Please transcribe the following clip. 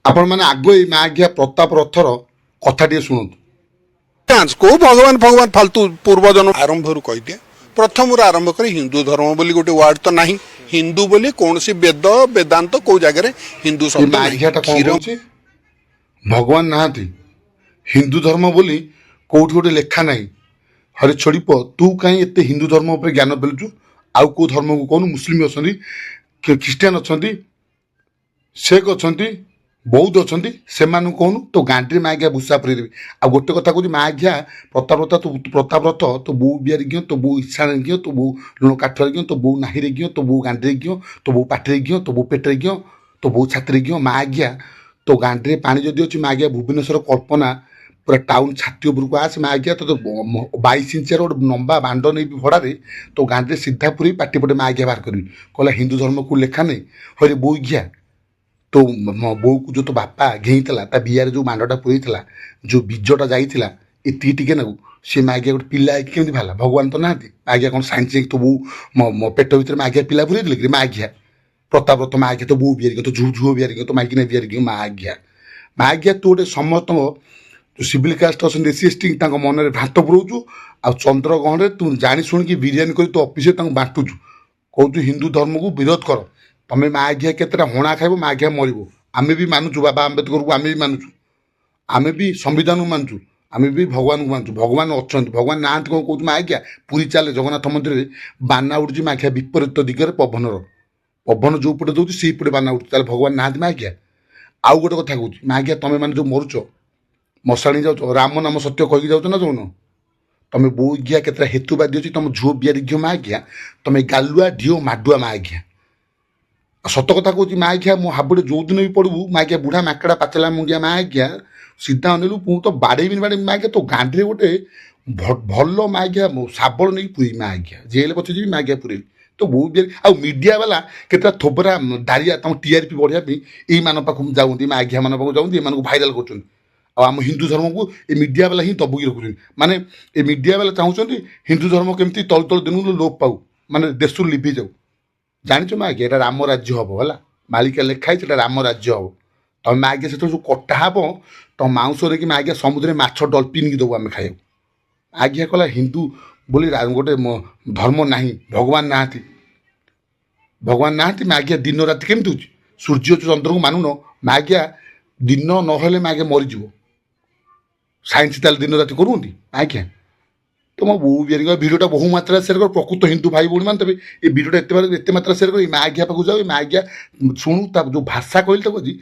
ଆପଣମାନେ ଆଗ ଏଇ ମାଆଘିଆ ପ୍ରତାପ ରଥର କଥା ଟିକେ ଶୁଣନ୍ତୁ। ଚାନ୍ସ କୋଉ ଭଗବାନ ଭଗବାନ ଫାଲତୁ ପୂର୍ବଜନ୍ମ। ଆରମ୍ଭରୁ କହିଦିଏ, ପ୍ରଥମରୁ ଆରମ୍ଭ କରି ହିନ୍ଦୁ ଧର୍ମ ବୋଲି ଗୋଟେ ୱାର୍ଡ ତ ନାହିଁ। ହିନ୍ଦୁ ବୋଲି କୌଣସି ବେଦ ବେଦାନ୍ତ କୋଉ ଜାଗାରେ ହିନ୍ଦୁ ଏ ଶବ୍ଦ ନାହିଁ। ମାଆଘିଆଟା କ'ଣ କ୍ଷୀର କହୁଛି? ଭଗବାନ ନାହାନ୍ତି, ହିନ୍ଦୁ ଧର୍ମ ବୋଲି କୋଉଠି ଗୋଟେ ଲେଖା ନାହିଁ। ହରେ ଛୋଡ଼ି ପୁଅ, ତୁ କାହିଁ ଏତେ ହିନ୍ଦୁ ଧର୍ମ ଉପରେ ଜ୍ଞାନ ପେଲୁଛୁ? ଆଉ କୋଉ ଧର୍ମକୁ କହୁନୁ? ମୁସଲିମ ଅଛନ୍ତି, ଖ୍ରୀଷ୍ଟିଆନ ଅଛନ୍ତି, ଶେଖ ଅଛନ୍ତି, ବୌଦ୍ଧ ଅଛନ୍ତି, ସେମାନଙ୍କୁ କହୁନୁ। ତୋ ଗାଣ୍ଡିରେ ମାଆଘିଆ ଭୁଷା ପୁରେଇଦେବି। ଆଉ ଗୋଟେ କଥା କହୁଛି ମାଆଘିଆ ପ୍ରତାପ, ତୁ ପ୍ରତାପ ରଥ, ତୋ ବୋଉ ବିଆରେ ଘିଅ, ତୋ ବୋଉ ଇଶାଣରେ ଘିଅ, ତୋ ବୋଉ ଲୁଣ କାଠରେ ଘିଅ, ତୋ ବୋଉ ନାହିରେ ଘିଅ, ତୋ ବୋଉ ଗାଣ୍ଡିରେ ଘିଅ, ତୋ ବୋଉ ପାଟିରେ ଘିଅ, ତୋ ବୋଉ ପେଟରେ ଘିଅ, ତୋ ବୋଉ ଛାତିରେ ଘିଅ। ମାଆଘିଆ, ତୋ ଗାଣ୍ଡିରେ ପାଣି ଯଦି ଅଛି, ମାଆଘିଆ ଭୁବନେଶ୍ୱର କଳ୍ପନା ପୁରା ଟାଉନ ଛାତି ଉପରକୁ ଆସ। ମାଆଘିଆ, ତୋତେ 22 ଇଞ୍ଚିଆର ଗୋଟେ ଲମ୍ବା ବାଣ୍ଡ ନେଇବି ଭଡ଼ାରେ, ତୋ ଗାଣ୍ଡିରେ ସିଧା ପୁରେଇ ପାଟି ପଟେ ମାଆଘିଆ ବାହାର କରିବି। କହିଲା ହିନ୍ଦୁ ଧର୍ମକୁ ଲେଖା ନେଇ। ହରେ ବୋଉ ଘିଆ, ତୋ ବୋଉକୁ ଯୋଉ ତୋ ବାପା ଘେଇଥିଲା, ତା ବିଆରେ ଯୋଉ ମାଣ୍ଡଟା ପୁରେଇଥିଲା, ଯୋଉ ବୀଜଟା ଯାଇଥିଲା ଏତିକି ଟିକେ ନାକୁ, ସେ ମାଗିଆ ଗୋଟେ ପିଲା ହେଇକି କେମିତି ବାହାରିଲା? ଭଗବାନ ତ ନାହାନ୍ତି। ମାଗିଆ, କ'ଣ ସାଇନ୍ସ ଯାଇକି ତୋ ବୋଉ ପେଟ ଭିତରେ ମାଗିଆ ପିଲା ପୁରେଇଥିଲେ କି? ମାଗିଆ ପ୍ରତାପ ରଥ, ମାଗିଆ ତୋ ବୋଉ ବିଆରି, ତୋ ଝୁଅ ବିଆରି, ତୋ ମାଇକିନା ବିଆରି। ମାଗିଆ, ମାଗିଆ, ତୁ ଗୋଟେ ସମସ୍ତଙ୍କ ଯୋଉ ସିଡ୍ୟୁଲ କାଷ୍ଟ ଅଛନ୍ତି, ଏସ୍ ସି, ଏସ୍ ଟି, ତାଙ୍କ ମନରେ ଭ୍ରାନ୍ତ ପୁରଉଛୁ। ଆଉ ଚନ୍ଦ୍ରଗ୍ରହଣରେ ତୁ ଜାଣି ଶୁଣିକି ବିରିୟାନୀ କରି ତୋ ଅଫିସରେ ତାଙ୍କୁ ବାଣ୍ଟୁଛୁ, କହୁଛୁ ହିନ୍ଦୁ ଧର୍ମକୁ ବିରୋଧ କର। ତମେ ମାଆଘିଆ କେତେଟା ହଣା ଖାଇବ, ମାଆଘିଆ ମରିବ। ଆମେ ବି ମାନୁଛୁ ବାବା ଆମ୍ବେଦକରକୁ, ଆମେ ବି ମାନୁଛୁ, ଆମେ ବି ସମ୍ବିଧାନକୁ ମାନୁଛୁ, ଆମେ ବି ଭଗବାନଙ୍କୁ ମାନୁଛୁ। ଭଗବାନ ଅଛନ୍ତି, ଭଗବାନ ନାହାନ୍ତି କ'ଣ କହୁଛୁ? ମାଆଘିଆ, ପୁରୀ ଚାଲେ, ଜଗନ୍ନାଥ ମନ୍ଦିରରେ ବାନା ଉଡୁଛି ମାଘିଆ ବିପରୀତ ଦିଗରେ। ପବନର ପବନ ଯୋଉ ପଟେ ଦଉଛି, ସେଇପଟେ ବାନା ଉଡୁଛି। ତାହେଲେ ଭଗବାନ ନାହାନ୍ତି ମାଆଘିଆ? ଆଉ ଗୋଟେ କଥା କହୁଛି ମାଆଘିଆ, ତମେ ମାନେ ଯୋଉ ମରୁଛ, ମଶାଣି ଯାଉଛ, ରାମ ନାମ ସତ୍ୟ କହିକି ଯାଉଛ ନା ଯାଉନ? ତମେ ବୋଉ ଘିଆ କେତେଟା ହେତୁବାଦୀ ଅଛି, ତମ ଝୁଅ ବିଆରି ଘିଅ। ମାଆଘିଆ, ତମେ ଗାଲୁଆ ଢିଅ ମାଡୁଆ ମାଆଘିଆ। ଆଉ ସତ କଥା କହୁଛି ମାଆଘିଆ, ମୋ ହାବୁଡ଼େ ଯୋଉଦିନ ବି ପଡ଼ିବୁ ମାଆଘିଆ, ବୁଢ଼ା ମାକଡ଼ା ପାଚଲା ମୁଣ୍ଡିଆ ମାଆଘିଆ, ସିଧା ଅନେଇଲୁ, ମୁଁ ତ ବାଡ଼େଇବିନି ବାଡ଼େଇବି ମାଆଘିଆ, ତୋ ଗାଣ୍ଡିରେ ଗୋଟେ ଭଲ ମାଆଘିଆ ଶାବଳ ନେଇକି ପୁରେଇବି। ମାଆଘିଆ, ଜେଲ୍ ପଛେ ଯିବି, ମାଆଘିଆ ପୁରେଇବି ତୋ ବୋଉ ବିଆରି। ଆଉ ମିଡ଼ିଆ ବାଲା କେତେଟା ଥୋବରା ଦାରିଆ, ତମ ଟିଆରପି ବଢ଼ିବା ପାଇଁ ଏଇମାନଙ୍କ ପାଖକୁ ଯାଉଛନ୍ତି, ମାଆଘିଆ ମାନଙ୍କ ପାଖକୁ ଯାଉଛନ୍ତି, ଏମାନଙ୍କୁ ଭାଇରାଲ କରୁଛନ୍ତି। ଆଉ ଆମ ହିନ୍ଦୁ ଧର୍ମକୁ ଏ ମିଡ଼ିଆ ବାଲା ହିଁ ଦବୁକି ରଖୁଛନ୍ତି। ମାନେ ଏ ମିଡ଼ିଆ ବାଲା ଚାହୁଁଛନ୍ତି ହିନ୍ଦୁ ଧର୍ମ କେମିତି ତଳ ତଳ ଦିନକୁ ଲୋପ ପାଉ, ମାନେ ଦେଶରୁ ଲିଭି ଯାଉ। ଜାଣିଛ ମା ଆଜ୍ଞା, ଏଇଟା ରାମ ରାଜ୍ୟ ହବ। ହେଲା, ମାଳିକା ଲେଖା ହେଇଛି, ଏଇଟା ରାମ ରାଜ୍ୟ ହବ। ତମେ ମା ଆଜ୍ଞା ସେତେବେଳେ ଯୋଉ କଟା ହବ, ତମ ମାଉଁସ କି ମା ଆଜ୍ଞା ସମୁଦ୍ରରେ ମାଛ ଡଲଫିନ୍କି ଦବୁ ଆମେ ଖାଇବାକୁ। ଆଜ୍ଞା, କହିଲା ହିନ୍ଦୁ ବୋଲି ଗୋଟେ ଧର୍ମ ନାହିଁ, ଭଗବାନ ନାହାନ୍ତି। ଭଗବାନ ନାହାନ୍ତି ମାଗିଆ? ଦିନ ରାତି କେମିତି ହଉଛି? ସୂର୍ଯ୍ୟ ଚନ୍ଦ୍ରକୁ ମାନୁନ ମାଗିଆ? ଦିନ ନହେଲେ ମାଗିଆ ମରିଯିବ। ସାଇନ୍ସ ତାହେଲେ ଦିନ ରାତି କରୁଛନ୍ତି ଆଜ୍ଞା? ତୁମ ବୋଉ ବିଆରି। ଭିଡ଼ିଓଟା ବହୁ ମାତ୍ରାରେ ସେୟାର କର। ପ୍ରକୃତ ହିନ୍ଦୁ ଭାଇ ଭଉଣୀ ମାନେ ତେବେ ଏ ଭିଡ଼ିଓଟା ଏତେ ଏତେ ମାତ୍ରାରେ ସେୟାର କର। ଏଇ ମାଗିଆ ପାଖକୁ ଯାଉ, ଏ ମାଗିଆ ଶୁଣୁ, ତା ଯୋଉ ଭାଷା କହିଲି ତାକୁ ଆଜି।